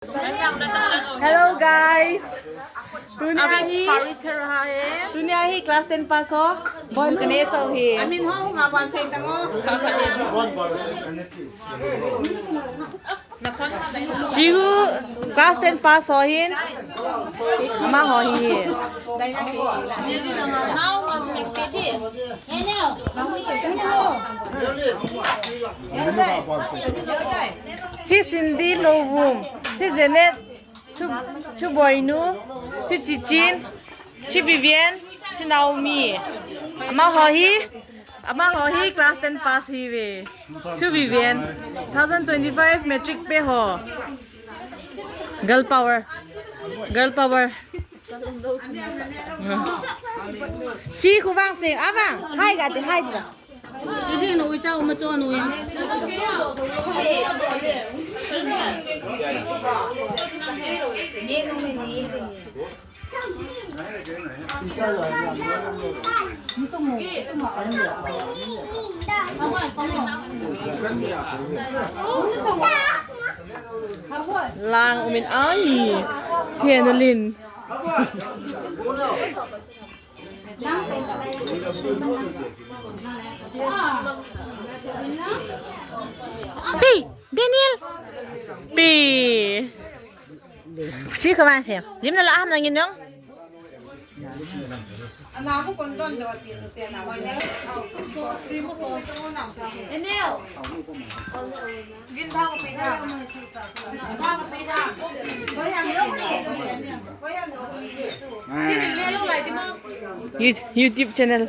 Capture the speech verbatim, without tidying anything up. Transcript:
Hello guys. Tunia hi, tunia hi class ten pass ho. Bon kane so hi. Chigu class ten pass ho hin. Amaho hi. Chi Cindy Lovum. Chi Janet. Chu, Chu Boinu. Chi Chichin. Chi Vivian. Chi Naomi. Amaho hi. Amaho hi class ten pass hi ve. Chu Vivian. Two thousand twenty-five matric pe ho. Girl power. Girl power. Chi khu vang se. Avang. Hai ga te hai ga. Iri no uicha uma cho no ya. Lang umin ai. Chanelin. Pi, Daniel. Pi. Chi kaman sem. Lim na la ham nangin nong. Daniel. You-, YouTube channel.